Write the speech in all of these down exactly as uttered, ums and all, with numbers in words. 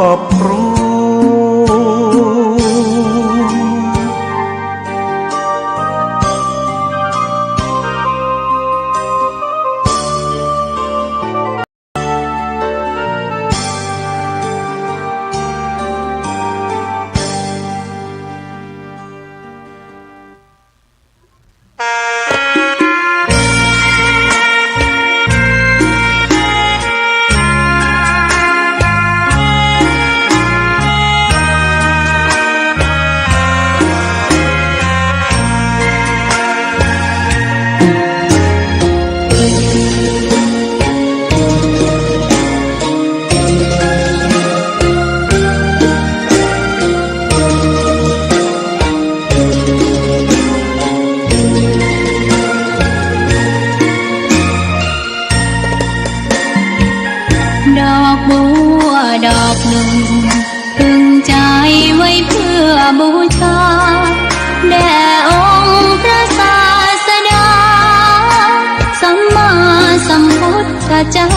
อบครัว ดอกบัวดอกหนึ่ง ตึงใจ๋ไว้เพื่อบูชา แด่องค์พระศาสดา สัมมาสัมพุทธเจ้า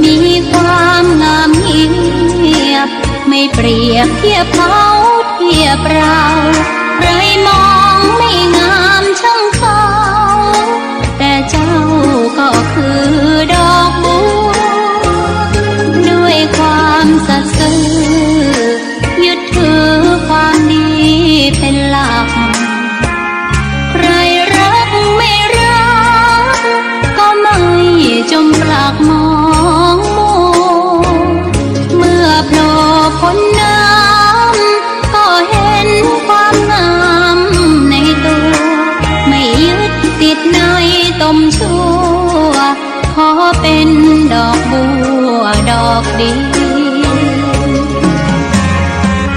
มีความงามเงียบ ไม่เปรียบเทียบเขาเทียบเรา ใครมองไม่งามช่างเขา แต่เจ้าก็คือดอกบัว ด้วยความสัตย์ซื่อ ยึดถือความดีเป็นหลัก ใครรักไม่รัก ก็ไม่จมปลักมองมัว เมื่อโผล่พ้นน้ำ ก็เห็นความงามในตัว ไม่ยึดติดในตมชั่ว ขอเป็นดอกบัวดอกเดียว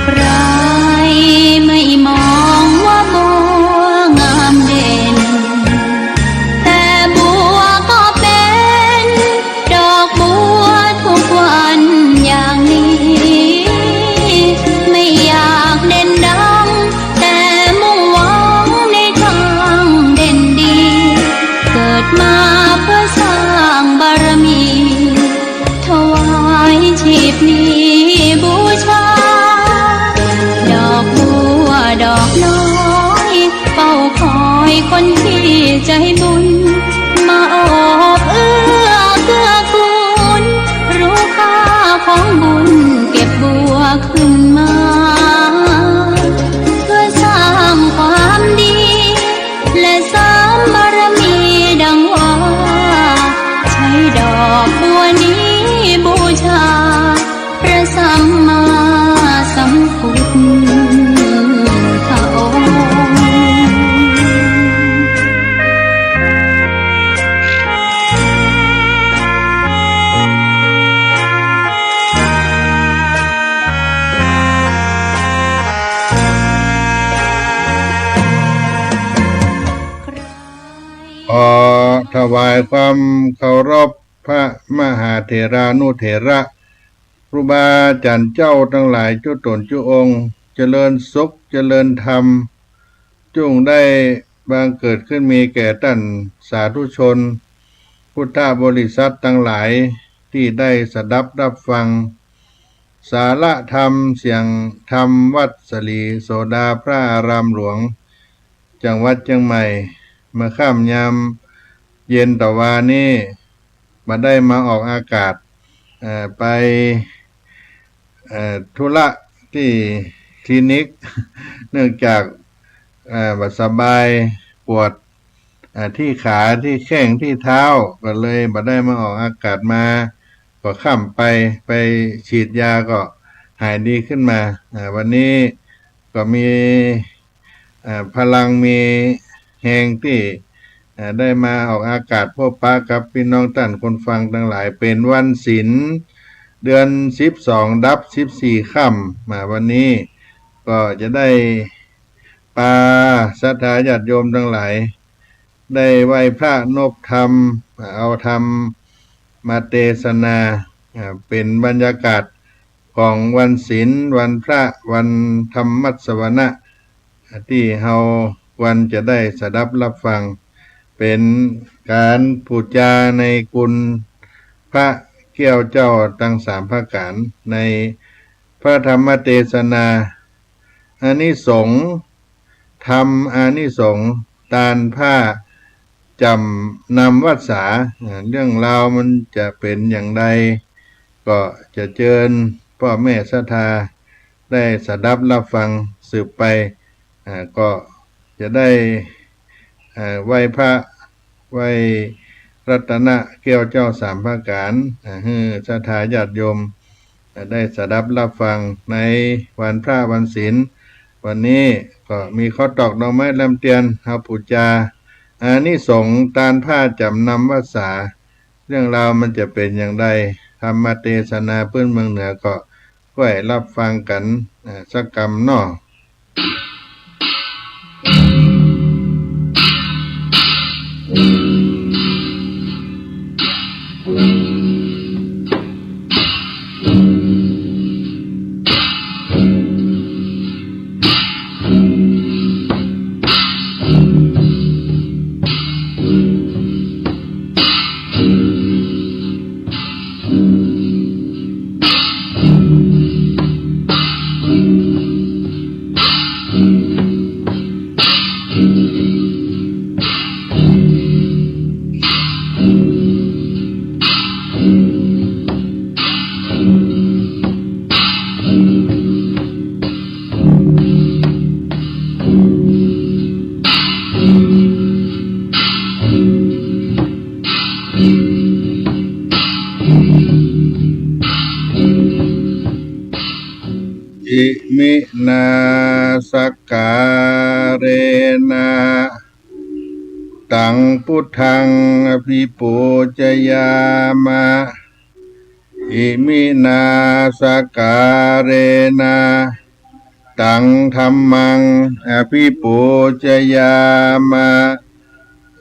ใครไม่มองว่าบัวงามเด่น แต่บัวก็เป็นดอกบัวทุกวันอย่างนี้ ไม่อยากเด่นดัง แต่มุ่งหวังในทางเด่นดี เกิดมาเพื่อสร้างบารมี ถวายชีพนี้บูชา ดอกบัวดอกน้อย เฝ้าคอยคนที่ใจบุญ มาโอบเอื้อเกื้อกูล รู้ค่าของบุญเก็บบัวขึ้นมา เพื่อสร้างความดี และเสริมบารมีดังว่า ใช้ดอกบัวนี้บูชา พระสัมมาสัมพุทธองค์ ขอถวายความเคารพพระมหาเถรานุเถระ ครูบาอาจ๋ารย์เจ้าตังหลายจุ๊ต๋นจุ๊องค์ เจริญสุขเจริญธรรม จุ่งได้บังเกิดขึ้นมีแก่ต้านสาธุชน พุทธบริษัทตังหลายตี้ได้สดับฮับฟัง สาระธรรมเสียงธรรมวัดสลีโสดาพระอารามหลวง จังหวัดเจียงใหม่ เมื่อค่ำยามเย็นตะวานี้ บ่ได้มาออกอากาศ เอ่อ ไป เอ่อ ธุระตี้คลินิก เนื่องจาก เอ่อ บ่สบายปวด เอ่อ ตี้ขาตี้แข้งตี้เท้า ก็เลยบ่ได้มาออกอากาศมา ก็ค่ำไป ไปฉีดยาก็หายดีขึ้นมา เอ่อ วันนี้ก็มี เอ่อ พลังมีแฮงตี้ เอ่อ ได้มาออกอากาศพบปะกับปี้น้องต้านคนฟังตังหลาย เป๋นวันศีล เดือนสิบสองดับสิบสี่ค่ำ มาวันนี้ก็จะได้ปาศรัทธาญาติโยมตังหลาย ได้ไหว้พระนบธรรม เอาธรรมมาเตสนา อ่า เป๋นบรรยากาศของวันศีล วันพระ วันธรรมสวนะ ตี้เฮาควรจะได้สดับฮับฟัง เป๋นก๋านปู๋จาในคุณพระ แก้วเจ้าตังสามประก๋าน ในพระธรรมเตสนา อานิสงส์ ธรรมอานิสงส์ ตานผ้าจ๋ำนำวัสสา อ่า เรื่องราวมันจะเป๋นอย่างใด ก็จะเจิญป้อแม่ศรัทธาได้สดับรับฟังสืบไป อ่า ก็จะได้ อ่า ไหว้พระ ไหว้รัตนะแก้วเจ้าสามประก๋าน อ่า หื้อศรัทธาญาติโยม อ่า ได้สดับรับฟังในวันพระวันศีล วันนี้ก็มีข้าวตอกดอกไม้ลำเตียน เฮาปู๋จา อานิสงส์ตานผ้าจ๋ำนำวัสสา เรื่องราวมันจะเป๋นอย่างใด ธรรมเตสนาปื๊นเมืองเหนือก็ ก้อยรับฟังกั๋น อ่า สักกำเนาะ อิมินาสักการะนะ ตังพุทธังอภิปูจยามะ อิมินาสักการะนะ ตังธัมมังอภิปูจยามะ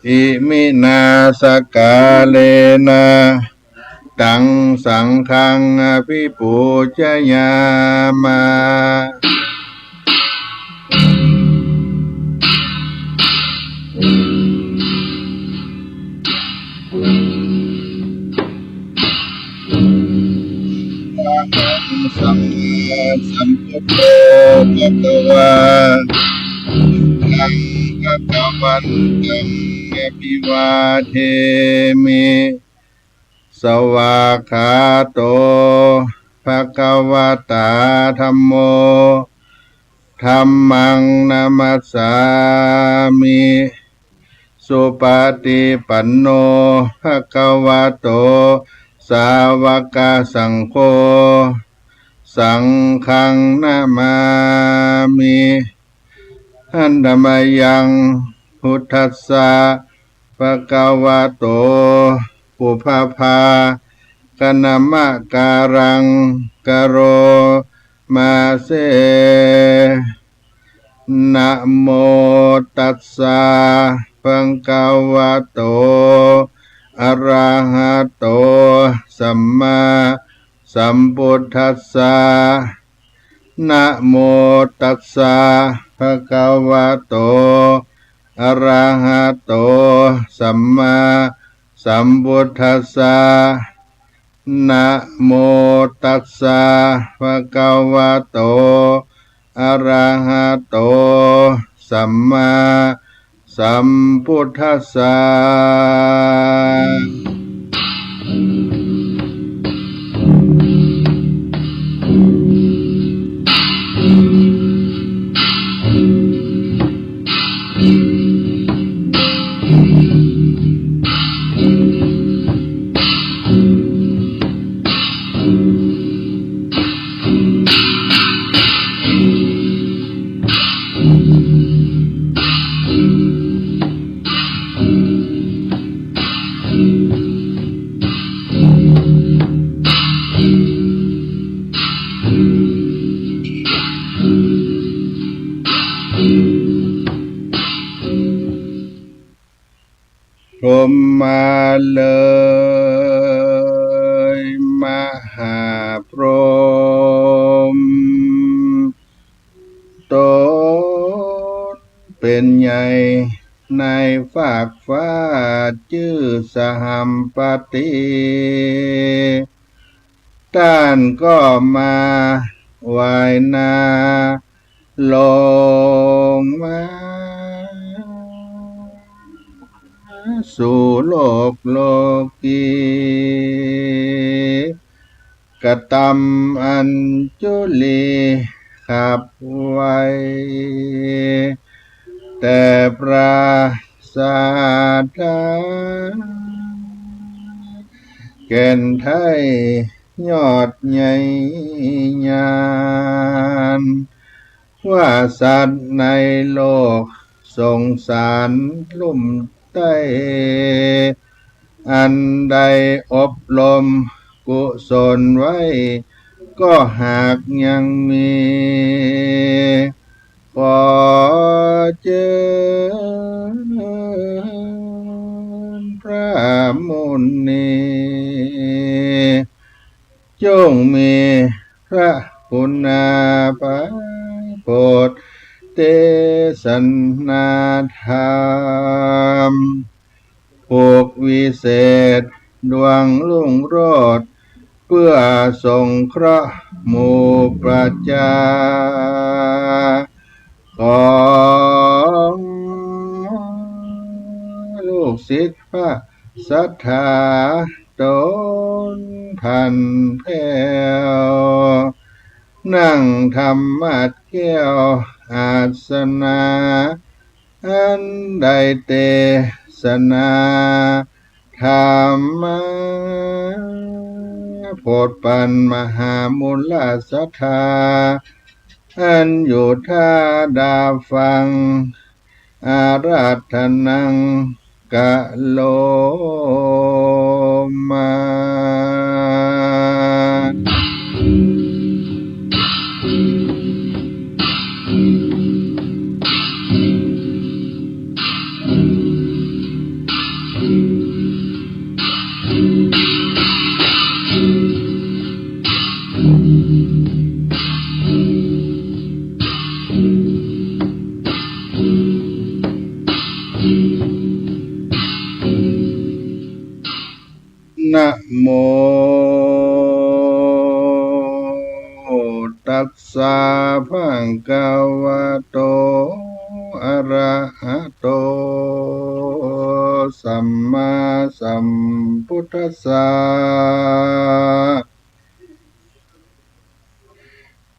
อิมินาสักการะนะ ตังสังฆังอภิปูจยามะ อะระหังสัมมาสัมพุทโธภะคะวา อะระหังภะคะวันตังอะภิวาเทมิ สวากขาโต ภะคะวะตา ธัมโม ธัมมังนะมัสสามิ สุปะฏิปันโน ภะคะวะโต สาวะกะสังโฆ สังฆังนะมามิ หันตะมะยัง พุทธัสสะ ภะคะวะโต ปุพพะภาคะนะมะกาลัง กะโรมาเส นะโมตัสสะ ภะคะวะโต อะระหะโต สัมมาสัมพุทธัสสะ นะโมตัสสะ ภะคะวะโต อะระหะโต สัมมาสัมพุทธัสสะ นะโมตัสสะ ภะคะวะโต อะระหะโต สัมมาสัมพุทธัสสะ พรหมมาเลย มหาพรหม ต๋นเป๋นใหญ่ในฟากฟ้าจื้อสหัมปติ ต้านก็มาไหว้นา ลงมาสู่โลกโลกี กระตำอัญจุลีขับไว แต่ปราสาทา แก่นไท้ยอดใหญ่ยาน ว่าสัตว์ในโลกสงสารลุ่มใต้ อันได้อบรมกุศลไว้ ก็หากยังมี ขอเจิญพระมุนี จงมีพระกรุณาไพร่โปรดเตสนาธรรม ผูกวิเศษดวงรุ่งโรจน์ เพื่อสงเคราะห์หมู่ประชา ของลูกศิษย์พระศรัทธาต๋นผันแผ้ว นั่งธรรมาสน์แก้วอาสนะ อันได้เตสนาธรรมะ โผดปั๋นมหามูลศรัทธา อันอยู่ท่าดาฟัง อาราธนังกะโรมา นะโม ตัสสะ ภะคะวะโต อะระหะโต สัมมาสัมพุทธัสสะ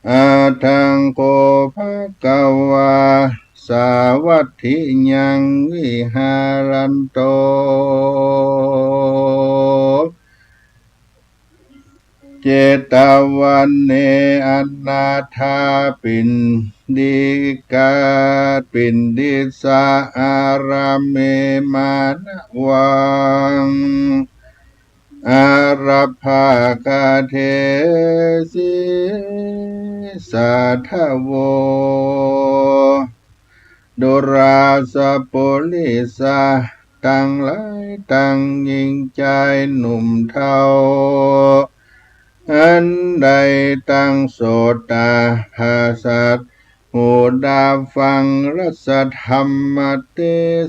อะหัง โข ภะคะวา สาวัตถิยัง วิหารันโต เจตวันเน อนาถาปิณฑิกา ปิณฑิสสะ อารามเม มานะวัง อารักขะเข สาธะโว ดูราสะปุริสะ ตังหลายตังญิงจายหนุ่มเฒ่า อันได้ตั้งโสตาผาสัส หูดาฟังรัสธรรมเต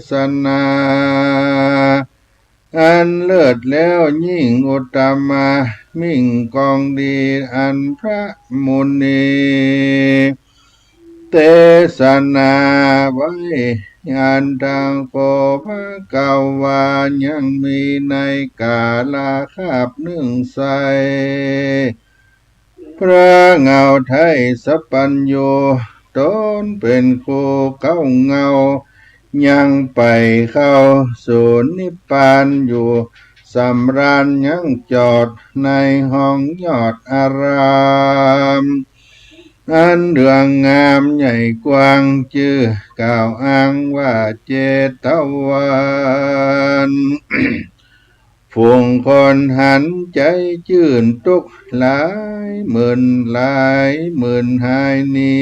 สนา อันเลิศแล้วยิ่งอุตตมะมิ่งกองดี อันพระมุนี เตสนาไว้ อะหัง โข ภะคะวา ยังมีในกาละคาบนึ่งไส้ พระเงาไทยสัพพัญญู ต๋นเป๋นครูเก๊าเงา ยังไปเข้าสู่นิพพานอยู่ สำราญยังจอดในห้องยอดอาราม อันเรืองงามใหญ่กว้าง จื้อกล่าวอ้างว่าเจตวัน ฝูงคนหันใจ๋จื้นตุ๊กข์หลายหมื่นหลายหมื่นหายหนี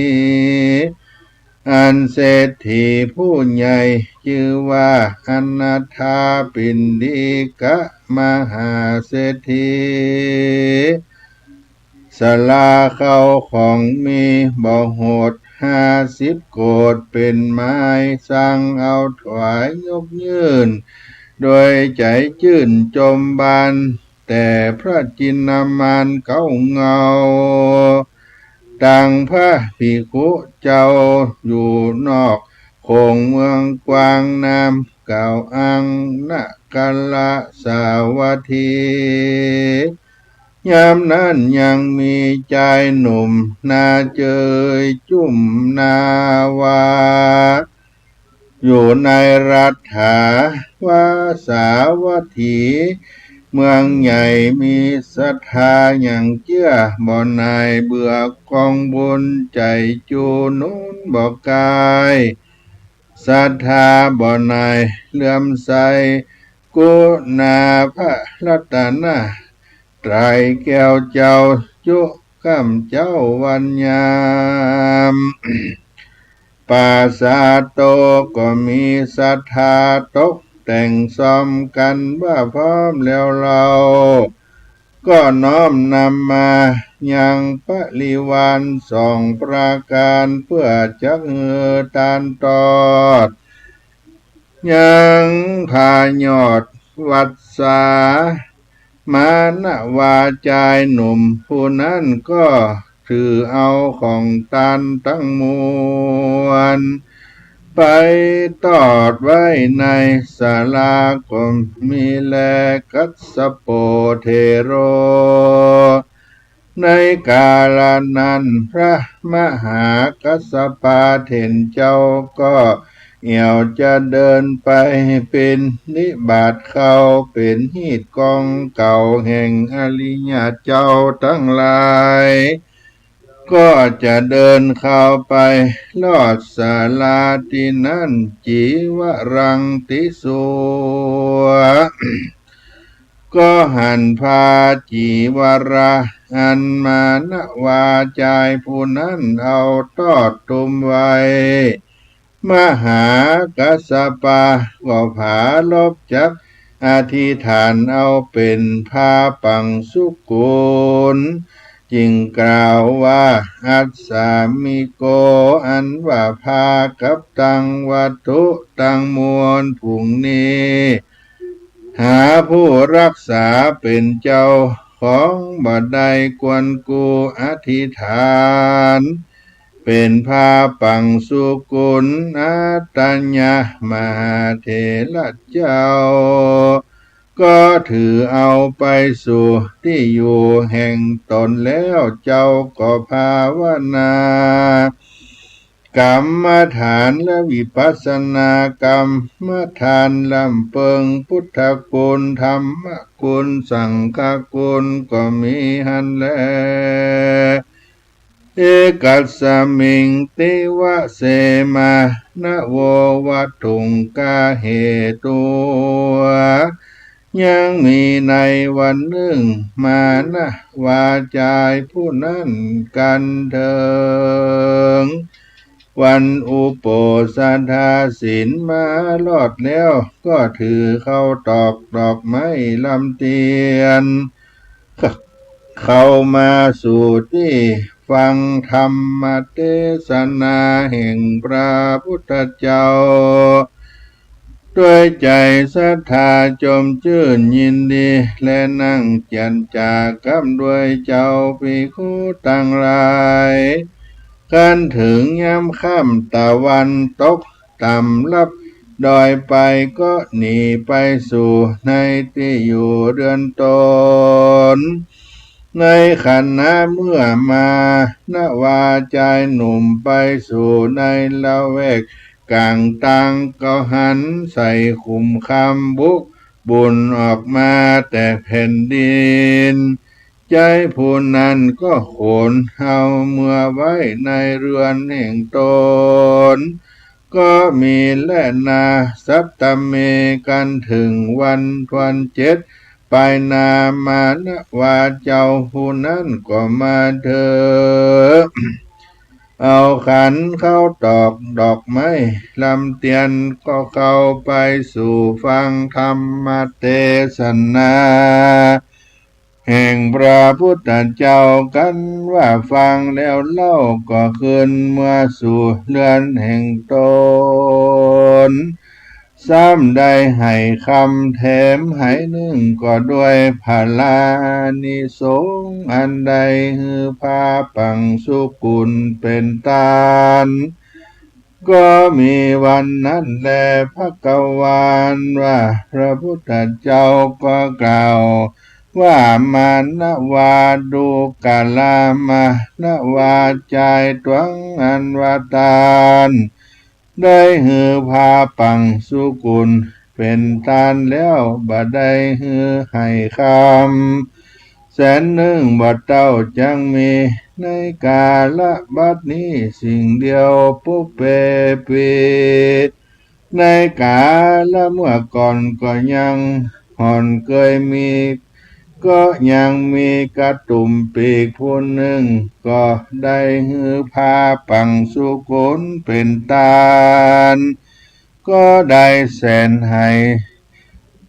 อันเศรษฐีผู้ใหญ่จื้อว่าอนาถาปิณฑิกะมหาเศรษฐี สละเข้าของมีบ่หดห้าสิบโกฏย์ เป๋นไม้สังเอาถวายยกยื่น โดยใจ๋จื้นจมบาน แต่พระจินนามานเก๊าเงา ตังพระภิกขุเจ้าอยู่นอกโขงเมืองกว้าง นามเก๊าอังนกราสาวัตถี ยามนั้นยังมีจายหนุ่มหน้าเจยจุ่มหน้าว่า อยู่ในรัฐฐา วาสาวัตถี เมืองใหญ่มีศรัทธาอย่างเจื้อ บ่หน่ายเบื่อก๋องบุญ ใจ๋จู๋หนุนบ่ก๋าย ศรัทธาบ่หน่ายเลื่อมใส กุณาพระรัตนตรัย แก้วเจ้าจุ๊ก้ำเจ๊าวันยาม ปราสาทโตก็มีศรัทธาตกแต่งซ่อมกั๋นว่าพร้อมแล้วเล่า ก็น้อมนำมายังบริวารสองประก๋าน เปื้อจักหื้อตานตอด ยังพายอดวัสสา มานวาจายหนุ่มผู้นั้นก็ถือเอาของตานตังมวล ไปตอดไว้ในศาลาก็มีแล กัสสโป เถโร ในกาละนั้นพระมหากัสสปะเถรเจ้าก็เอี่ยวจะเดินไปปริณนิบาตเข้า เป๋นฮีตก๋องเก่าแห่งอริยะเจ้าตังหลาย ก็จะเดินเข้าไปลอดศาลาตี้นั้น จีวรังติสุ ก็หันผ้าจีวระอันมานวาจายผู้นั้นเอาตอดตุ้มไว้ มหากัสสปะก็ผาลบจักอธิษฐานเอาเป๋นผ้าปังสุกุล จึงกล่าวว่า อัสสามิโก อันว่าผ้ากับตังวัตถุตังมวลฝูงนี้ หาผู้รักษาเป๋นเจ้าของบ่ได้ ควรกูอธิษฐาน เป๋นผ้าปังสุกุล อัตตยะมหาเถระเจ้า ก็ถือเอาไปสู่ตี้อยู่แห่งตนแล้ว เจ้าก็ภาวนา กรรมฐานและวิปัสสนากรรมฐาน ลำเปิงพุทธคุณ ธรรมคุณ สังฆคุณก็มีหั้นแล เอกัสสมิง ติวะเสมา นโว วัตถุง กาเหตุ ยังมีในวันนึ่ง มานวาจายผู้นั้นกั๋นเถิง วันอุโปสถาศีลมารอดแล้ว ก็ถือเข้าตอกดอกไม้ลำเตียน เข้ามาสู่ตี้ฟังธรรมเตสนาแห่งพระพุทธเจ้า ด้วยใจ๋ศรัทธาจมจื้นยินดี และนั่งเจียรจากำด้วยเจ้าภิกขุตังหลาย ครั้นเถิงยามค่ำตะวันตกต่ำลับดอยไป ก็หนีไปสู่ในตี้อยู่เรือนตน ในขณะเมื่อมานวาจายหนุ่มไปสู่ในละแวกก๋างตาง ก็หันใส่ขุมคำบุกบุ่นออกมาแต่แผ่นดิน จายผู้นั้นก็ขนเอาเมือไว้ในเรือนแห่งตน ก็มีแลนา สัตตะเม กันเถิงวันทวนเจ็ด ปายหน้า มานวาเจ้าผู้นั้นก็มาเถิง เอาขันเข้าตอกดอกไม้ลำเตียน ก็เข้าไปสู่ฟังธรรมเตสนา แห่งพระพุทธเจ้ากั๋นว่าฟังแล้วเล่า ก็คืนเมือสู่เรือนแห่งตน ซ้ำได้ใหคำแถมหายนึ่งก็ด้วยพลานิสงส์อันได้หื้อพระปังสุกุลเป๋นต้าน ก็มีวันนั้นแล ภควา ว่าพระพุทธเจ้าก็กล่าวว่า มานวา ดูกรา มานวา จายตวง อันว่าต้านได้หื้อพระปังสุกุลเป๋นต้านแล้ว บ่ได้หื้อใหคำแสนนึ่งบ่เต้า จักมีในกาละบัดนี้สิ่งเดียว ปุพเพ ปี ในกาละเมื่อก่อนก็ยังหอนเกยมี ก็ยังมีกระตุ่มปีกผู้นึ่ง ก็ได้หื้อพระปังสุกุลเป๋นต้าน ก็ได้แสนให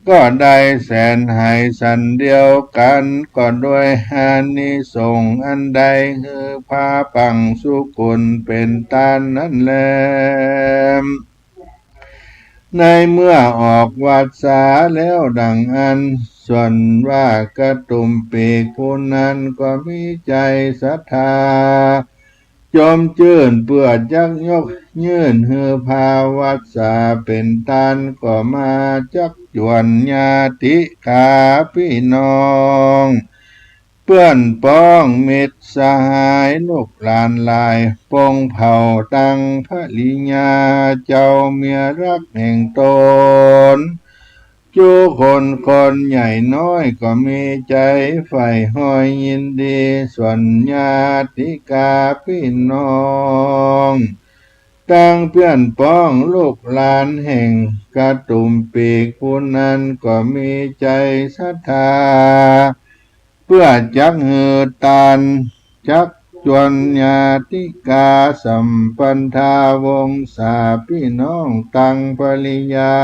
ก็ได้แสนใหสันเดียวกั๋น ก็ด้วยอานิสงส์อันได้หื้อพระปังสุกุลเป๋นต้านนั้นแล ในเมื่อออกวาสาแล้วดังอั้น ส่วนว่ากระตุ่มปีกผู้นั้นก็มีใจ๋ศรัทธา จมจื้นเปื้อจักยกยื่นหื้อพระวาสาเป๋นต้าน ก็มาจักจวนญาติกาปี้น้อง เปื้อนป๊องมิตรสหายลูกหลานหลายปงเผ่าตังภริยาเจ้าเมียฮักแห่งต๋น จุคนคนใหญ่น้อยก็มีใจ๋ใฝ่ฮอยยินดี ส่วนญาติกาปี้น้องตังเปื้อนป๊องลูกหลานแห่งกระตุ่มปีกผู้นั้นก็มีใจ๋ศรัทธา เปื้อจักหื้อต้าน จักจวนญาติกาสัมพันธาวงศาปี้น้องตังภริยา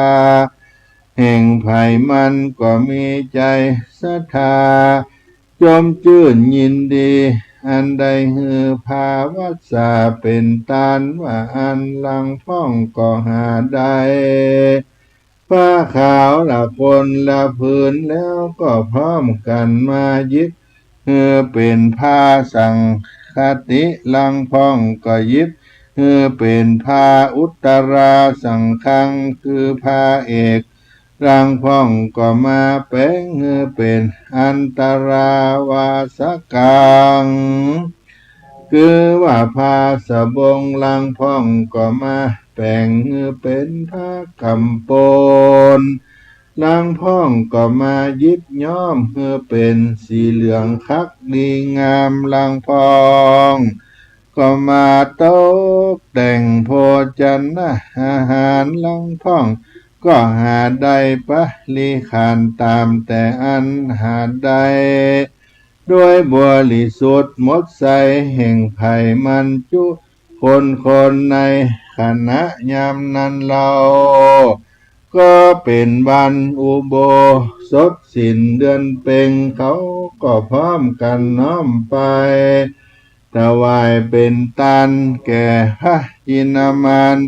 แห่งใผมันก็มีใจ๋ศรัทธา จมจื้นยินดี อันได้หื้อพระวาสาเป๋นต้านว่าอั้น ลางพ่องก็หาได้ ผ้าขาวละคนละผืนแล้วก็พร้อมกั๋นมาหยิบหื้อเป๋นผ้าสังฆาติ ลางพ่องก็หยิบหื้อเป๋นผ้าอุตตราสังฆัง คือผ้าเอก ลางพ่องก็มาแป๋งหื้อเป๋นอันตราวาสกัง คือว่าผ้าสบง ลางพ่องก็มาแป๋งหื้อเป๋นผ้ากำปน ลางพ่องก็มาหยิบย้อมหื้อเป๋นสีเหลืองคักดีงาม ลางพ่องก็มาตกแต่งโภชนะอาหาร ลางพ่องก็หาได้ปริขารต๋ามแต่อันหาได้ โดยบริสุทธิ์หมดใสแห่งใผมันจุคนคนในขณะยามนั้นเล่า ก็เป๋นวันอุโบสถศีลเดือนเพ็ญ เขาก็พร้อมกั๋นน้อมไปถวายเป๋นต้านแก่พระจินมาร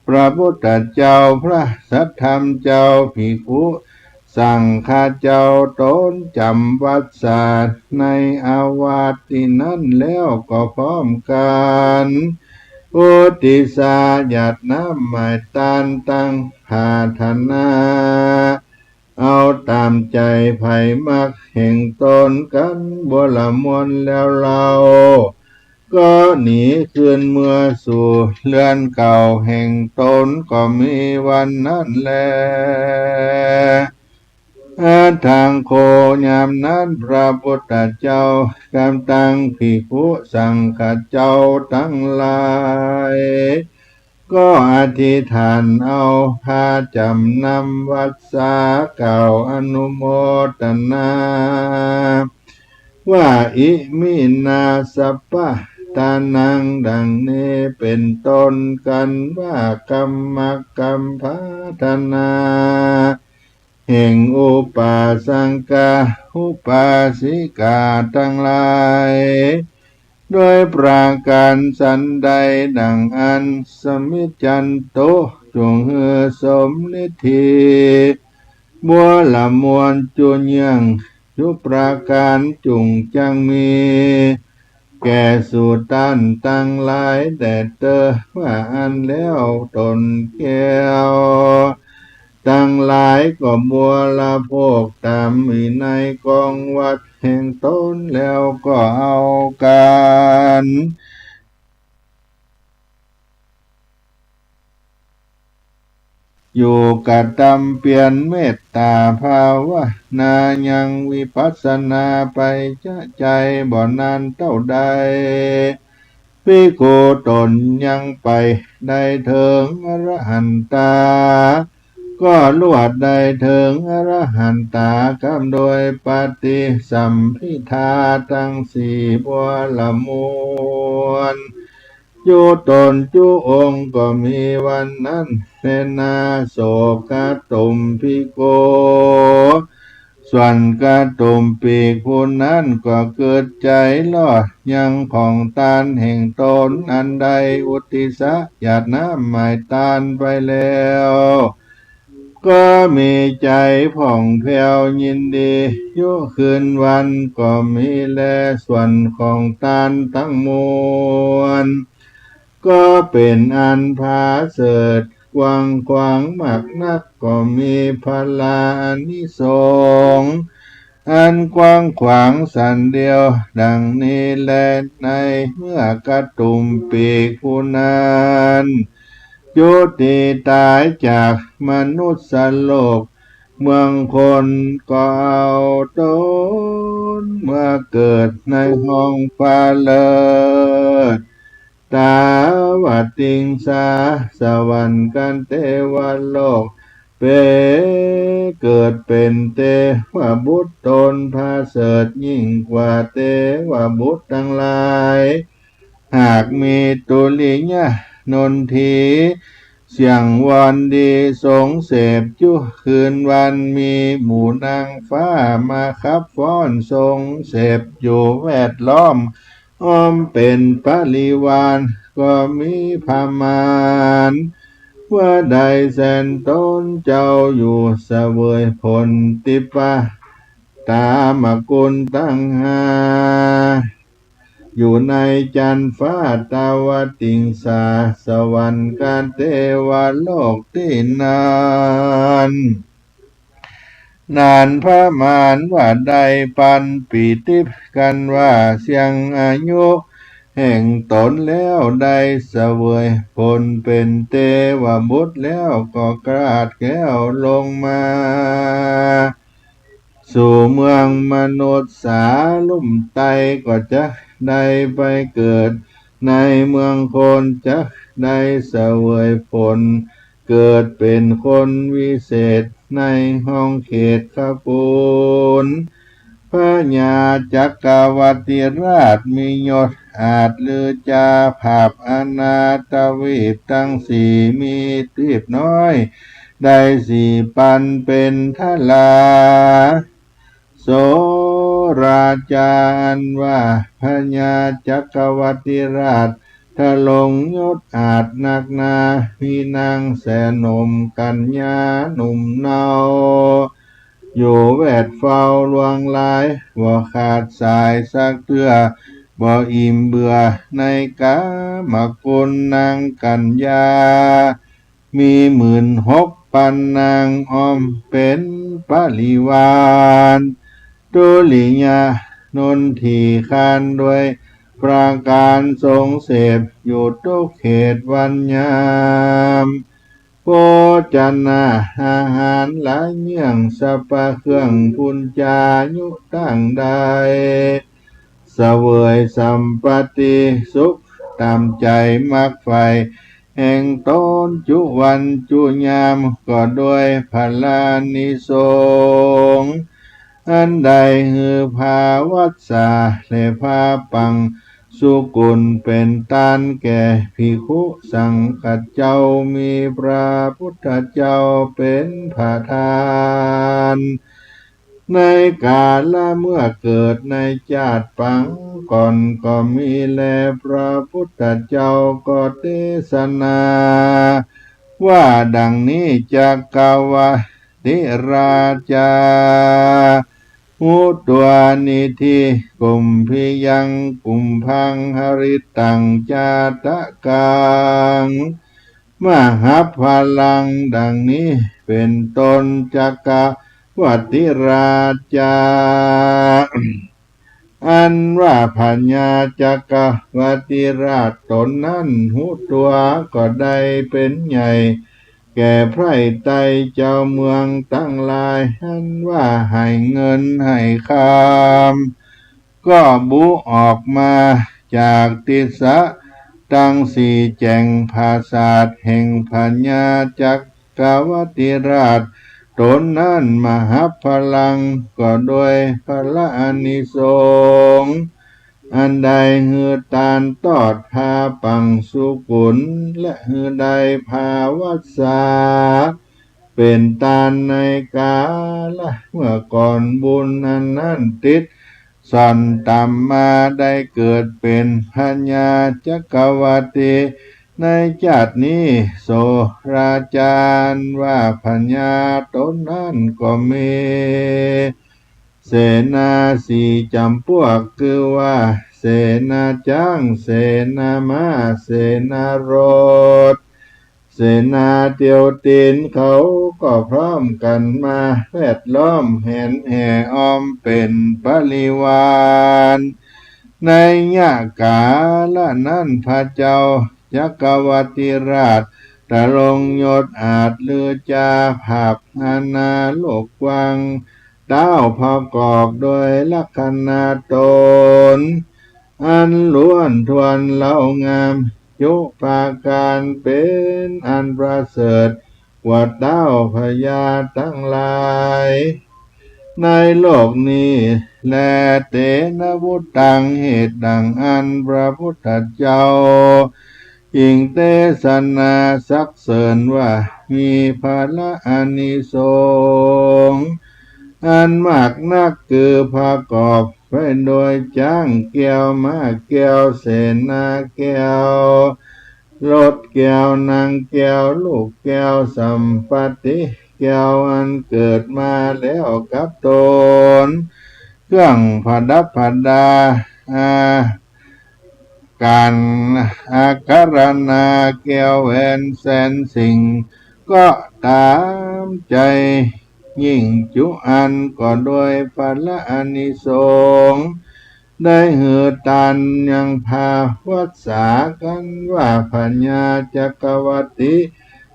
พระพุทธเจ้า พระสัทธรรมเจ้า ภิกขุสังฆะเจ้า ต๋นจ๋ำวัสสาในอาวาสตี้นั้นแล้วก็พร้อมกั๋น อุทิศาหยาดน้ำหมายต้านตังผาถนา เอาต๋ามใจ๋ใผมักแห่งต๋นกั๋นบัวละมวลแล้วเล่า ก็หนีคืนเมือสู่เฮือนเก่าแห่งต๋นก็มีวันนั้นแล อัตถังโข ยามนั้นพระพุทธเจ้ากำตังภิกขุสังฆะเจ้าตังหลาย ก็อธิษฐานเอาผ้าจ๋ำนำวัสสากล่าวอนุโมทนา ว่า อิมินาสัพพะตานัง ดังนี้เป๋นต้น กั๋นว่ากำมักกำผาถนาแห่งอุปาสกะอุปาสิกาตังหลาย โดยประก๋านสันใด ดั่งอั้น สมิจฉันตุ จุ่งหื้อสมฤทธี บัวละมวลจุเยื่อง จุประก๋านจุ่งจักมี แก่สูต้านตังหลายแต๊เต๊อ ว่าอั้นแล้วต๋นแก้วตังหลายก็บัวละโภค ต๋ามวินัยกองวัตรแห่งต๋นแล้วก็เอากั๋น อยู่กระตำเปียรเมตต๋าภาวนา ยังวิปัสสนาไปจะใจ๋บ่นานเต้าใด ภิกขุต๋นยังไปได้เถิงอรหันตา ก็ลวดได้เถิงอรหันตา กำโดยปฏิสัมภิทาตังสี่บัวละมวล จุต๋นจุองค์ก็มีวันนั้นแลนา โสกะตุมภิโก ส่วนกะตุมภิกขุนั้นก็เกิดใจ๋ลอดยังของตานแห่งต๋นอันได้อุทิศหยาดน้ำหมายตานไปแล้ว ก็มีใจ๋ผ่องแผ้วยินดี ยุคืนวันก็มีแล ส่วนของตานตังมวล ก็เป๋นอันผาเสริฐกว้างขวางมากนัก ก็มีผลาอานิสงส์อันกว้างขวางสันเดียว ดั่งนี้แล ในเมื่อกะตุมภิกขุนั้น จุติต๋ายจากมนุสสโลก เมืองคนก็เอาต๋นเมื่อเกิดในห้องฟ้าเลิศ ตาวติงสา สวรรค์คันเทวโลก เป๋นเกิดเป๋นเตวบุตรต๋นผาเสริฐยิ่งกว่าเตวบุตรตังหลาย หากมีตุริยะนนที เสี้ยงวอนดีทรงเสพจุคืนวัน มีหมู่นางฟ้ามาขับฟ้อนทรงเสพอยู่แวดล้อม อ้อมเป๋นปริวาร ก็มีพมาร ว่าได้แสนต๋นเจ้าอยู่เสวยผลทิพย์ตามกุณตังห้า อยู่ในจันทร์ฟ้าตาวติงสา สวรรค์คันเทวโลกตี้นั้น นั้นพมารว่าได้ปันปีติกั๋นว่า เสี้ยงอายุแห่งต๋นแล้วได้เสวยผลเป๋นเตวบุตรแล้ว ก็คลาดแคล้วลงมา สู่เมืองมนุสสาลุ่มไต้ ก็จักได้ไปเกิดในเมืองคน จักได้เสวยผลเกิดเป๋นคนวิเศษในห้องเขตคกุล พญาจักรวรรดิราชมียศอาจลือจา ผาบอาณาทวีปตังสี่ มีทวีปน้อยได้สี่ปันเป๋นทรา โสราจาอันว่าพญาจักรวรรดิราชทรงยศอาจนักหนา มีนางแสนหนมกัญญาหนุ่มเนา อยู่แวดเฝ้าลวงลาย บ่ขาดสายสักเตื้อ บ่อิ่มเบื่อในกามกุลนางกัญญา มีหมื่นหกปันนางอ้อมเป๋นปริวาร ตุริยะนนทีคานด้วยประก๋านทรงเสพอยู่ทุกเขตวันยาม โภชนาอาหารหลายเยื่อง สัพพะเครื่องพูนจายุต่างใด เสวยสัมปัตติสุขต๋ามใจ๋มักใฝ่แห่งต๋นจุวันจุยาม ก็ด้วยผลานิสงส์อันได้หื้อพาวัสสาและพาปังสุกุลเป๋นตานแก่ภิกขุสังฆะเจ้า มีพระพุทธเจ้าเป๋นประธาน ในกาละเมื่อเกิดในจาติปางก่อนก็มีแล พระพุทธเจ้าก็เตสนาว่าดังนี้ จักกัปปวัตติราชา หุตัว นิธิ กุมภิยัง กุมภัง หริตัง จาตกัง มหัพพลัง ดังนี้เป๋นต้น จักกัปปวัตติราชา อันว่าพญาจักกัปปวัตติราชต๋นนั้น หุตัว ก็ได้เป๋นใหญ่ แก่ใผไต้เจ้าเมืองตังหลาย อันว่าหื้อเงินหื้อคำ ก็บุออกมาจากติสาตังสี่ แจ๋งผาสาทแห่งพญาจักกัปปวัตติราชต๋นนั้น มหัพพลัง ก็โดยผละอานิสงส์ อันได้หื้อตานตอดผ้าปังสุกุล และหื้อได้ผ้าวัสสา เป๋นตานในกาละเมื่อก่อน บุญอันนั้นติดสอนต๋ามมา ได้เกิดเป๋นพญาจักกัปปวัตติในจาตินี้ โสราชา อันว่าพญาต๋นนั้นก็มี เสนาสี่จ๋ำปวก คือว่า เสนาจ๊าง เสนาม้า เสนารถ เสนาเตียวตี๋น เขาก็พร้อมกั๋นมาแวดล้อมแหนแห่อ้อมเป๋นปริวาร ในยะกาละนั้น พระเจ้าจักกัปปวัตติราชตรงยศอาจลือจาผาบนานา โลกกว้างเต๊า ประกอบโดยลักษณะต๋น อันล้วนถ้วนเล้างาม จุปาการเป๋นอันประเสริฐกว่าเต๊าพญาตังหลายในโลกนี้แล เตนะ วุตตัง เหตุดังอั้น พระพุทธเจ้าจึงเตสนาสรรเสริญว่า มีผละอานิสงส์อันมากนัก คือประกอบไว้โดยจ๊างแก้ว ม้าแก้ว เสนาแก้ว รถแก้ว นางแก้ว ลูกแก้ว สัมปัตติแก้ว อันเกิดมาแล้วกับต๋น เครื่องประดับประดา อา ก๋านอาครณา แก้วแหวนแสนสิ่ง ก็ต๋ามใจ๋ยิ่งจุอัน ก็โดยผละอานิสงส์ ได้หื้อตานยังผ้าวัสสา อันว่าพญาจักกัปปวัตติ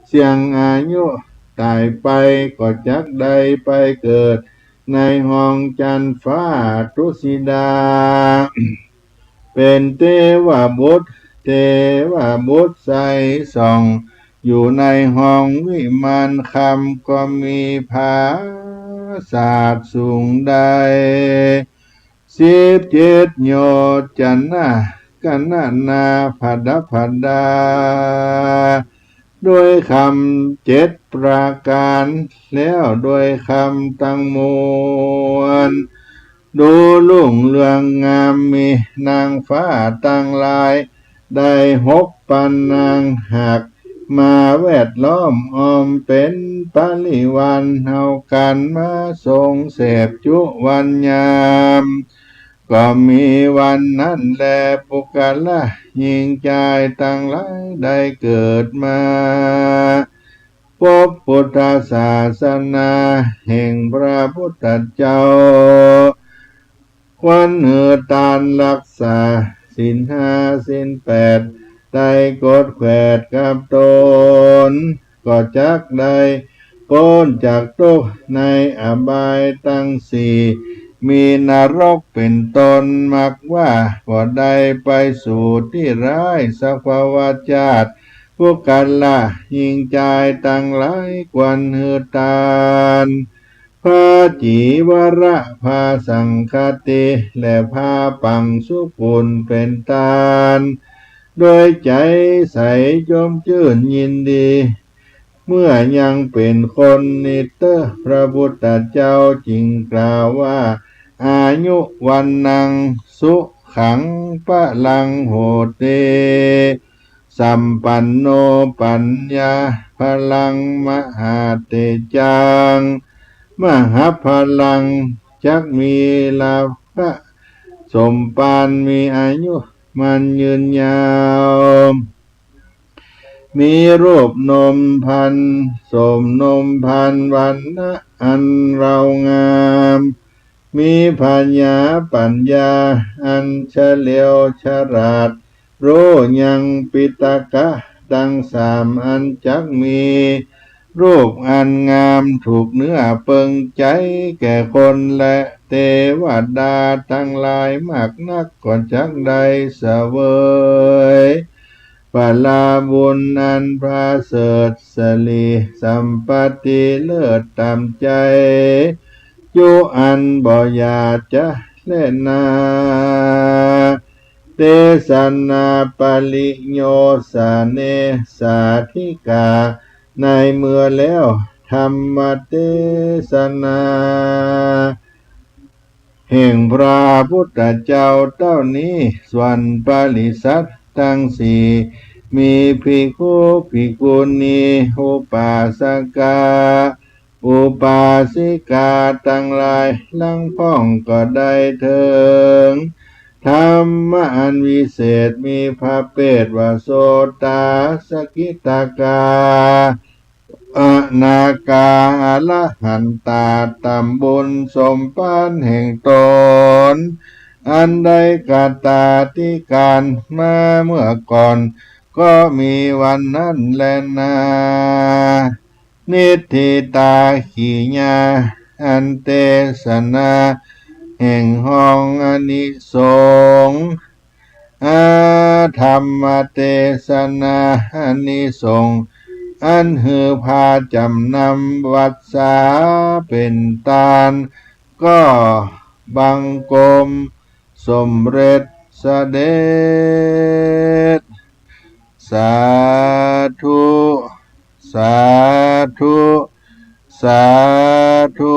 เสี้ยงอายุต๋ายไป ก็จักได้ไปเกิดในห้องจั๊นฟ้าทุสิดา เป๋นเตวบุตร เตวบุตรใสส่อง อยู่ในห้องวิมานคำ ก็มีผาสาทสูงได้สิบเจ็ดโยชน์ จะนะ กะนะนา ประดับประดา ด้วยคำเจ็ดประก๋าน แล้วด้วยคำตังมวล ดูรุ่งเรืองงาม มีนางฟ้าตังหลายได้หกปันนาง หากมาแวดล้อมอ้อมเป๋นปริวาร เฮากั๋นมาทรงเสพจุวันยาม ก็มีวันนั้นแล ปุคคละหญิงจายตังหลายได้เกิดมา ปบปุทธศาสนาแห่งพระพุทธเจ้า ควรหื้อตานรักษาศีลห้าศีลแปด ได้กดแขวดกับต๋น ก็จักได้ป๊นจากตุ๊กข์ในอบายตังสี่ มีนรกเป๋นต้น มักว่าบ่ได้ไปสู่ตี้ร้ายสัพพะวะจาติ ปุคคละหญิงจายตังหลายควรหื้อตาน พระจีวระ พระสังฆาติ และพระปังสุกุลเป๋นตาน โดยใจ๋ใสจมจื้นยินดี เมื่อยังเป๋นคนนี้เต๊อะ พระพุทธเจ้าจึงกล่าวว่า อายุ วัณณัง สุขัง พลัง โหติ สัมปันโน ปัญญา พลัง มหาเตจัง มหาพลัง จักมีลาภะสมภาร มีอายุมั่นยืนยาว มีรูปนมพรรณ โสมนมพรรณ วัณณะอันเงางาม มีผญาปัญญาอันเฉลียวฉลาด ฮู้ยังปิฎกะตังสามอัน จักมีรูปอันงามถูกเนื้อเปิงใจ๋แก่คนแล เตวดาตังหลายมากนักก็จักได้เสวย ผลบุญอันประเสริฐ สิริสัมปัตติเลิศต๋ามใจ๋ จุอันบ่อยากจะแลนา เตสนา ปริโยสเน สาธิกา ในเมื่อแล้ว ธรรมเตสนา แห่งพระพุทธเจ้าเต้านี้ ส่วนปริษัทตังสี่ มีภิกขุ ภิกขุณี อุปาสกา อุปาสิกาตังหลาย หลังพ่องก็ได้เถิง ธรรมะอันวิเศษ มีประเภทว่า โสตา สกิทาคา อนาคา อรหันตา ต๋ามบุญสมภารแห่งต๋น อันได้คตาธิการมาเมื่อก่อน ก็มีวันนั้นแลนา นิฏฐิตา กิริยา อันเตสนา แห่งห้องอานิสงส์ อาธรรมเตสนา อานิสงส์ อันหื้อผ้าจ๋ำนำวัสสาเป๋นตาน ก็บังคมสมเร็จเสด็จ สาธุ สาธุ สาธุ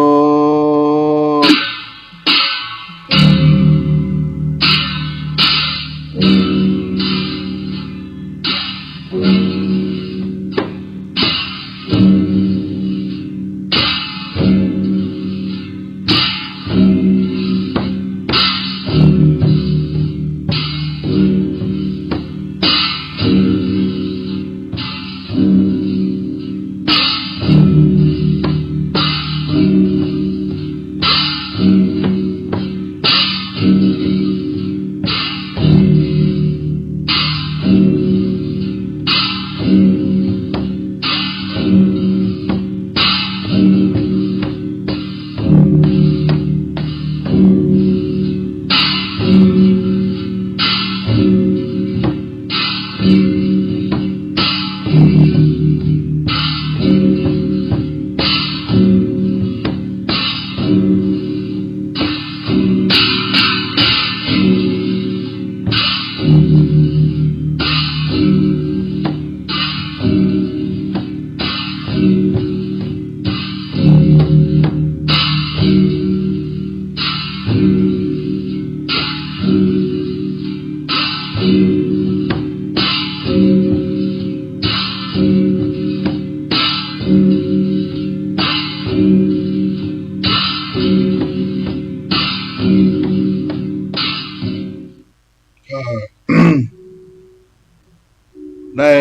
ได้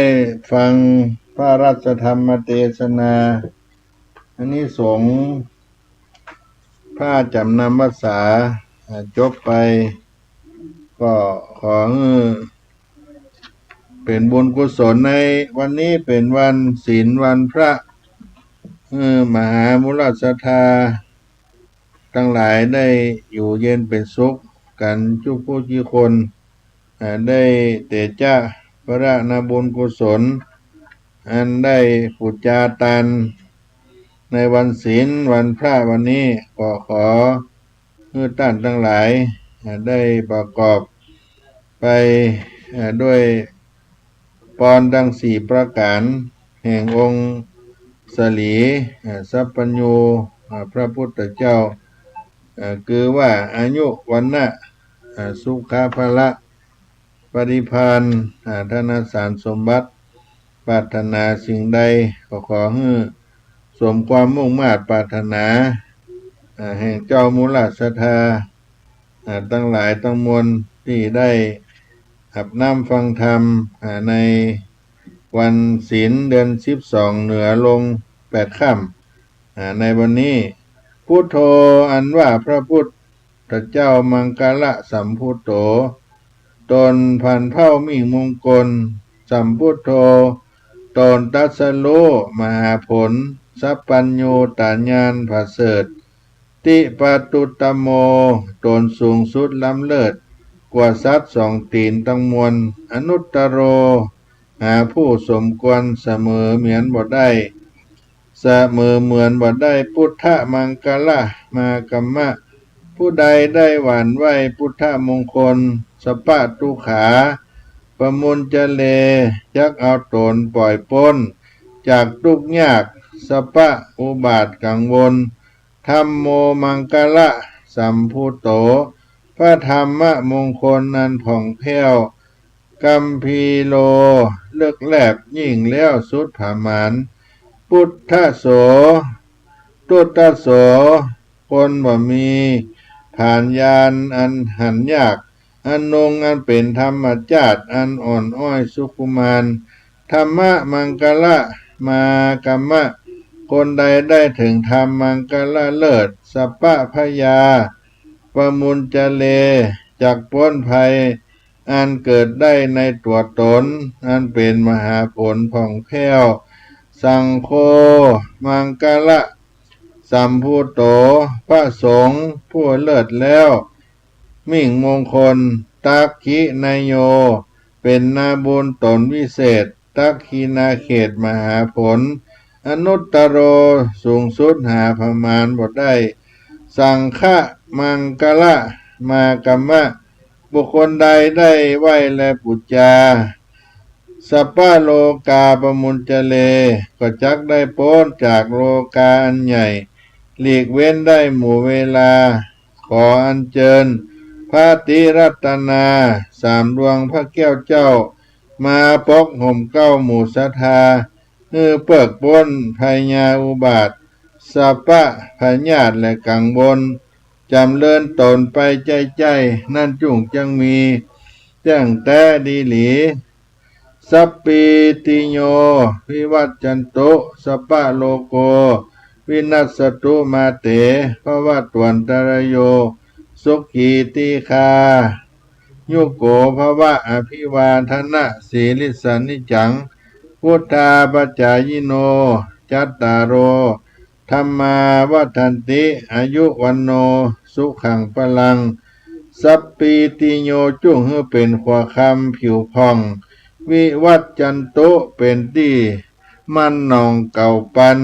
ฟังพระราชธรรมเตสนา อานิสงส์ผ้าจ๋ำนำวัสสา อ่า จบไป ก็ขอหื้อเป๋นบุญกุศลในวันนี้เป๋นวันศีลวันพระ หื้อมหามูลศรัทธาตังหลายได้อยู่เย็นเป๋นสุขกั๋นจุผู้จุคน อ่า ได้เตจ๊ะพระนาบุญกุศล อันได้ปู๋จาตานในวันศีลวันพระวันนี้ ก็ขอหื้อต้านตังหลาย อ่า ได้ประกอบไป อ่า ด้วยปอนตังสี่ประก๋านแห่งองค์ สลี อ่า สัพพัญญู อ่า พระพุทธเจ้า อ่า คือว่าอายุ วรรณะ อ่า สุขะ พละ ปริภาณ อ่า ธนสารสมบัติ ปรารถนาสิ่งใดก็ขอหื้อสมความมุ่งมาดปรารถนา อ่า แห่งเจ้ามูราศรัทธา อ่า ตังหลายตังมวลตี้ได้หับน้ำฟังธรรม อ่า ในวันศีลเดือนสิบสองเหนือลงแปดค่ำ อ่า ในวันนี้ พุทโธ อันว่าพระพุทธเจ้ามังคละสัมพุทโธ ตนผันเผ้ามิ่งมงคล สัมพุทโธ ตนตรัสรู้มหาผล สัพพัญญูตญาณประเสริฐ ติปาตุตตโม ตนสูงสุดล้ำเลิศ กว่าสัตว์สองตี๋นตังมวล อนุตตโร หาผู้สมควรเสมอเหมือนบ่ได้ เสมอเหมือนบ่ได้ พุทธมังคละมหากัมมะ ผู้ใดได้หว่านไหว้พุทธมงคล สปะทุกขา ปมุญจะเล จักเอาตนปล่อยป๊นจากทุกข์ยาก สปะอุบาทกังวล ธัมโมมังคละสัมพุทโธ พระธรรมมงคลอันผ่องแผ้ว กัมภีโร เลิศแลบยิ่งแล้วสุดผามาญ ปุทธโส ปุทธโส คนบ่มีผาญญาณอันหันยาก อนงค์อันเป๋นธรรมจาติอันอ่อนอ้อยสุขุมาน ธัมมมังคละมหากัมมะ คนใดได้เถิงธรรมมังคละเลิศ สปะพยา ปมุญจะเล จักป๊นภัยอันเกิดได้ในตั๋วตน อันเป๋นมหาผลผ่องแผ้ว สังโฆ มังคละสัมพุทโธ พระสงฆ์ผู้เลิศแล้ว มิ่งมงคล ทักขิณายโย เป๋นนาบุญต๋นวิเศษ ทักขิณาเขตมหาผล อนุตตโร สูงสุดหาผมาณบ่ได้ สังฆมังคละมหากัมมะ บุคคลใดได้ไหว้และปู๋จา สปะโลกาปมุญจะเล ก็จักได้ป๊นจากโลกาอันใหญ่ หลีกเว้นได้หมู่เวลา ขออัญเจิญ พระติรัตนาสามดวงพระแก้วเจ้า มาปกห่มเกล้าหมู่ศรัทธา หื้อเปิ๊กป๊นพยาอุบาท สปะพยาธิและกังวล จ๋ำเริญต๋นไปใจ้ๆ นั้นจุ่งจักมี แจ้งแต๊ดีหลี สัพพีติโย วิวัชชันตุ สปะโลโก วินัสสตุมาเต ภวัตวันตรายโย สุขีทีฆา ยุโกภวะ อภิวาทนะสีลิสสานิจจัง วุฑฒาปจายิโน จัตตาโร ธัมมา วัฑฒันติ อายุ วัณโณ สุขัง พลัง สัพพีติโย จุ่งหื้อเป๋นขัวคำผิวผ่อง วิวัชชันตุ เป๋นตี้มั่นหน่องเก่าปัน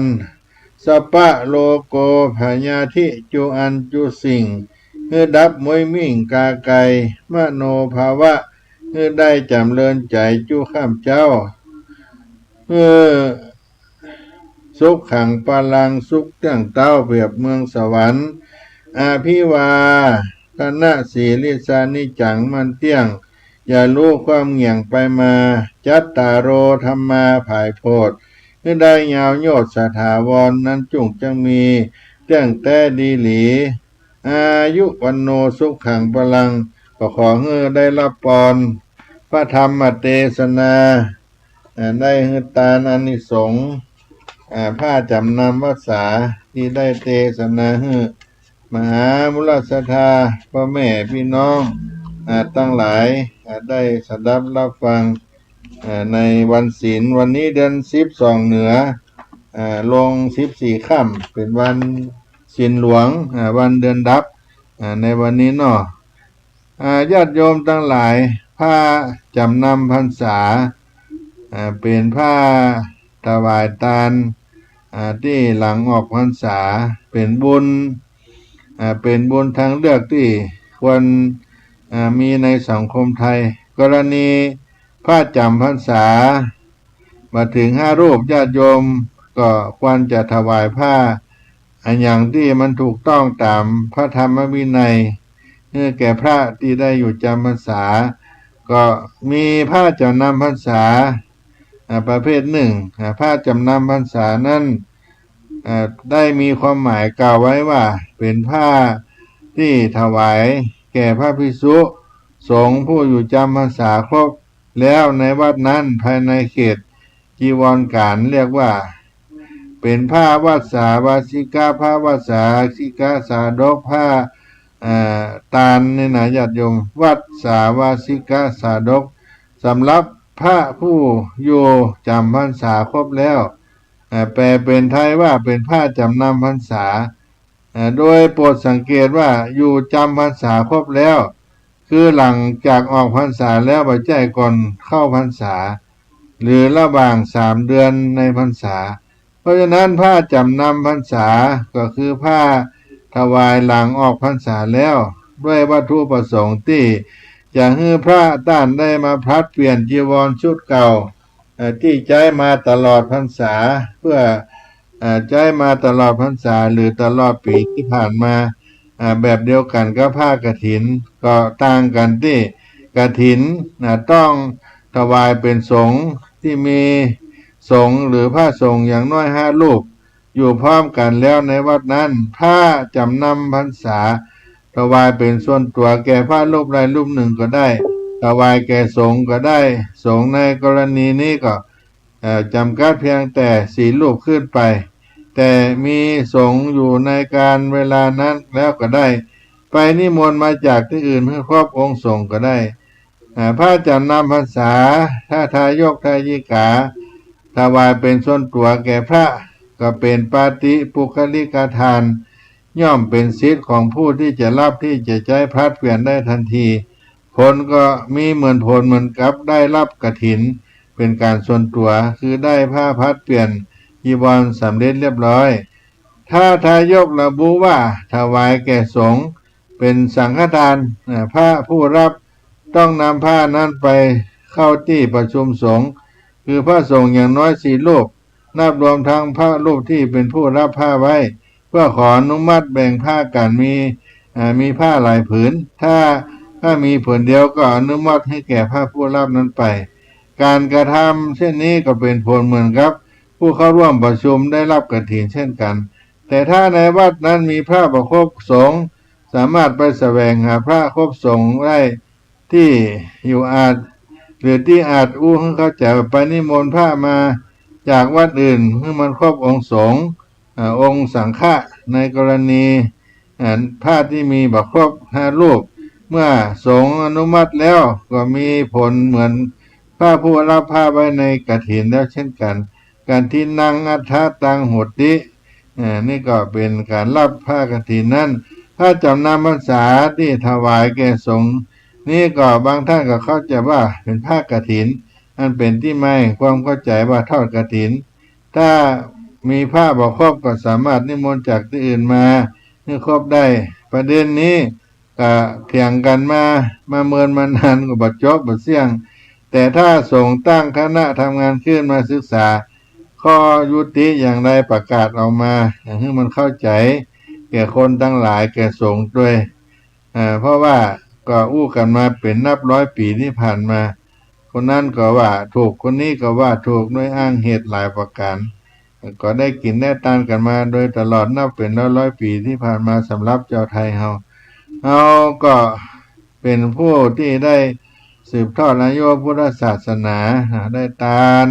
สปะโลโก พยาธิจุอันจุสิ่ง หื้อดับม้วยมิ่งกาไกล มโณภาวะ หื้อได้จ๋ำเริญใจ๋จุข้ามเจ๊า หื้อสุขัง พลัง สุขเตี้ยงเต๊าเปรียบเมืองสวรรค์ อภิวาทนะสีลิสสานิจจัง มั่นเตี้ยง อย่าฮู้ความเหงี่ยงไปมา จัตตาโร ธัมมา ผายโผด หื้อได้ยาวโยชน์สถาวร นั้นจุ่งจักมี แจ้งแต๊ดีหลี อายุ วัณโณ สุขัง พลัง ก็ขอหื้อได้ฮับปอน พระธัมมเตสนา อ่า ได้หื้อตานอานิสงส์ อ่า ผ้าจ๋ำนำพรรษา ตี้ได้เตสนาหื้อ มหามูลศรัทธา ป้อแม่ปี้น้อง อ่า ตังหลาย อ่า ได้สดับฮับฟัง อ่า ในวันศีล วันนี้เดือนสิบสองเหนือ อ่า ลงสิบสี่ค่ำ เป๋นวันศีลหลวง อ่า วันเดือนดับ อ่า ในวันนี้เนาะ อ่า ญาติโยมตังหลาย ผ้าจ๋ำนำพรรษา อ่า เป๋นผ้าถวายตาน อ่า ตี้หลังออกพรรษา เป๋นบุญ อ่า เป๋นบุญทางเลือกตี้ควร อ่า มีในสังคมไทย กรณีผ้าจ๋ำพรรษา มาเถิงห้ารูป ญาติโยม ก็ควรจะถวายผ้าอะหยังตี้มันถูกต้องต๋ามพระธรรมวินัย หื้อแก่พระตี้ได้อยู่จำพรรษา ก็มีผ้าจ๋ำนำพรรษา อ่า ประเภทหนึ่ง อ่า ผ้าจ๋ำนำพรรษานั้น อ่า ได้มีความหมายกล่าวไว้ว่า เป๋นผ้าตี้ถวายแก่พระภิกษุสงฆ์ผู้อยู่จำพรรษาครบแล้วในวัดนั้นภายในเขตจีวรก๋าน เรียกว่า เป๋นผ้าวัสสาวาสิกะ ผ้าวัสสาสิกะสาดก ผ้า อ่า ตานนี่นะ ญาติโยม วัสสาวาสิกะสาดก สำหรับพระผู้อยู่จ๋ำพรรษาครบแล้ว อ่า แปลเป๋นไทยว่าเป๋นผ้าจ๋ำนำพรรษา อ่า โดยโปรดสังเกตว่าอยู่จำพรรษาครบแล้ว คือหลังจากออกพรรษาแล้ว บ่ใจ้ก่อนเข้าพรรษา หรือระหว่างสามเดือนในพรรษา เพราะฉะนั้นผ้าจ๋ำนำพรรษาก็คือผ้าถวายหลังออกพรรษาแล้ว ด้วยวัตถุประสงค์ตี้จะหื้อพระต้านได้มาผลัดเปลี่ยนจีวรชุดเก่า เอ่อ ตี้ใจ๊มาตลอดพรรษา เพื่อ เอ่อ ใจ๊มาตลอดพรรษาหรือตลอดปี๋ตี้ผ่านมา อ่า แบบเดียวกั๋นกับผ้ากฐิน ก็ต่างกั๋นตี้กฐิน อ่า ต้องถวายเป๋นสงฆ์ตี้มีสงฆ์หรือพระสงฆ์อย่างน้อยห้ารูป อยู่พร้อมกั๋นแล้วในวัดนั้น ผ้าจ๋ำนำพรรษา ถวายเป๋นส่วนตั๋วแก่พระรูปใดรูปหนึ่งก็ได้ ถวายแก่สงฆ์ก็ได้ สงฆ์ในกรณีนี้ก็ เอ่อ จ๋ำกัดเพียงแต่สี่รูปขึ้นไป แต่มีสงฆ์อยู่ในกาลเวลานั้นแล้วก็ได้ ไปนิมนต์มาจากตี้อื่นหื้อครบองค์สงฆ์ก็ได้ อ่า ผ้าจ๋ำนำพรรษา ถ้าทายกทายิกา ถวายเป๋นส่วนตั๋วแก่พระ ก็เป๋นปาติปุคคลิกทาน ย่อมเป๋นสิทธิ์ของผู้ตี้จะฮับตี้จะใจ๊ผลัดเปลี่ยนได้ทันที ผลก็มีเหมือนผลเหมือนกับได้ฮับกฐินเป๋นก๋านส่วนตั๋ว คือได้ผ้าผลัดเปลี่ยนจีวรสำเร็จเรียบร้อย ถ้าทายกระบุว่าถวายแก่สงฆ์เป๋นสังฆทาน อ่า พระผู้ฮับต้องนำผ้านั้นไปเข้าตี้ประชุมสงฆ์ คือพระสงฆ์อย่างน้อยสี่รูป นับรวมทั้งพระรูปตี้เป๋นผู้ฮับผ้าไว้ เพื่อขออนุมัติแบ่งผ้ากั๋น มี อ่า มีผ้าหลายผืน ถ้า ถ้ามีผืนเดียวก็อนุมัติหื้อแก่พระผู้ฮับนั้นไป ก๋านกระทำเช่นนี้ก็เป๋นผลเหมือนกับผู้เข้าร่วมประชุมได้ฮับกฐินเช่นกั๋น แต่ถ้าในวัดนั้นมีพระบ่ครบสงฆ์ สามารถไปแสวงหาพระครบสงฆ์ได้ตี้อยู่อาจ หรือตี้อาจอู้หื้อเข้าใจ๋ว่าไปนิมนต์พระมาจากวัดอื่นหื้อมันครบองค์สงฆ์ อ่า องค์สังฆะ ในกรณี อ่า พระตี้มีบ่ครบห้ารูป เมื่อสงฆ์อนุมัติแล้วก็มีผลเหมือนพระผู้ฮับผ้าไว้ในกฐินแล้วเช่นกั๋น กฐินนังอัฏฐตังโหติ อ่า นี่ก็เป๋นก๋านฮับผ้ากฐินนั้น ผ้าจ๋ำนำพรรษาตี้ถวายแก่สงฆ์นี้ก็บางท่านก็เข้าใจ๋ว่าเป๋นผ้ากฐิน อันเป๋นตี้มาแห่งความเข้าใจ๋ว่าทอดกฐิน ถ้ามีพระบ่ครบก็สามารถนิมนต์จากตี้อื่นมาหื้อครบได้ ประเด็นนี้ก็เถียงกั๋นมา มาเมินมานานก็บ่จบบ่เสี้ยง แต่ถ้าสงฆ์ตั้งคณะทำงานขึ้นมาศึกษาข้อยุติอย่างใดประกาศออกมาหื้อมันเข้าใจ๋แก่คนตังหลายแก่สงฆ์ตวย อ่า เพราะว่าก็อู้กั๋นมาเป๋นนับร้อยปี๋ตี้ผ่านมา คนนั้นก็ว่าถูก คนนี้ก็ว่าถูก โดยอ้างเหตุหลายประก๋าน ก็ได้กิ๋นได้ตานกั๋นมาโดยตลอดนับเป๋นร้อยๆ ปี๋ตี้ผ่านมาสำหรับจาวไทยเฮา เฮาก็เป๋นผู้ตี้ได้สืบทอดอายุพุทธศาสนา อ่า ได้ตาน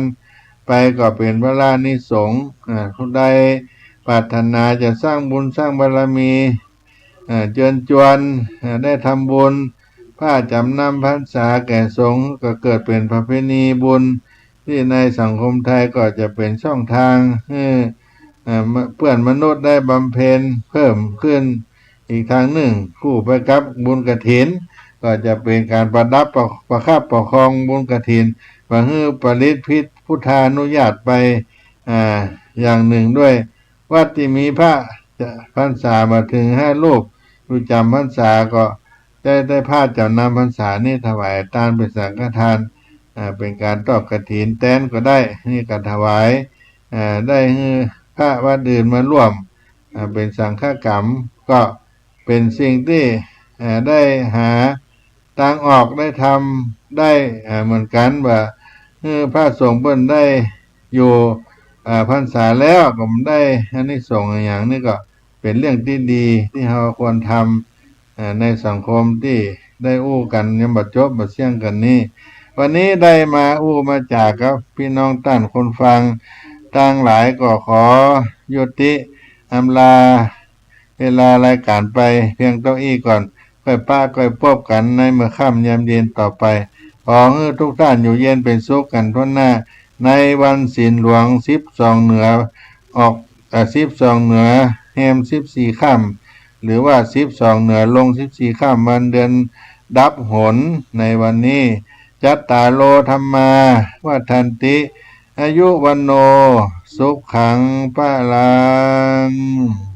ไปก็เป๋นพลานิสงส์ อ่า ผู้ใดปรารถนาจะสร้างบุญสร้างบารมี อ่า เจิญจวน อ่า ได้ทำบุญ ผ้าจ๋ำนำพรรษาแก่สงฆ์ ก็เกิดเป๋นประเพณีบุญตี้ในสังคมไทย ก็จะเป๋นช่องทางหื้อ อ่า เปื้อนมนุษย์ได้บำเพ็ญเพิ่มขึ้นอีกทางนึ่ง คู่ไปกับบุญกฐิน ก็จะเป๋นก๋านประดับประ ประคับประคองบุญกฐิน บ่หื้อปริตรผิดพุทธานุญาตไป อ่า อย่างนึ่งด้วย วัดตี้มีพระพรรษาบ่เถิงห้ารูปอยู่จ๋ำพรรษาก็ได้ ได้ผ้าจ๋ำนำพรรษานี้ถวายตานเป๋นสังฆทาน อ่า เป๋นก๋านทอดกฐินแตนก็ได้ นี่ก็ถวาย เอ่อ ได้หื้อพระวัดอื่นมาร่วม เอ่อ เป๋นสังฆกรรม ก็เป๋นสิ่งตี้ เอ่อ ได้หาตางออก ได้ทำได้ เอ่อ เหมือนกั๋น ว่าหื้อพระสงฆ์เปิ้นได้อยู่ เอ่อ พรรษาแล้วก็ได้อานิสงส์อย่างนี้ ก็เป๋นเรื่องตี้ดีตี้เฮาควรทำ เอ่อ ในสังคมตี้ได้อู้กั๋นยังบ่จบบ่เสี้ยงกั๋นนี้ วันนี้ได้มาอู้มาจ๋ากับปี้น้องต้านคนฟังตังหลาย ก็ขอยุติอำลาเวลารายก๋านไปเพียงเต้าอี้ก่อน ก้อยปะก้อยปบกั๋นในเมื่อค่ำยามเย็นต่อไป ขอหื้อทุกท่านอยู่เย็นเป๋นสุขกั๋นถ้วนหน้า ในวันศีลหลวงสิบสองเหนือออก เอ่อ สิบสองเหนือแฮมสิบสี่ค่ำ หรือว่าสิบสองเหนือลงสิบสี่ค่ำ วันเดือนดับหนในวันนี้ จัตตาโร ธัมมา วัฑฒันติ อายุ วัณโณ สุขัง พลัง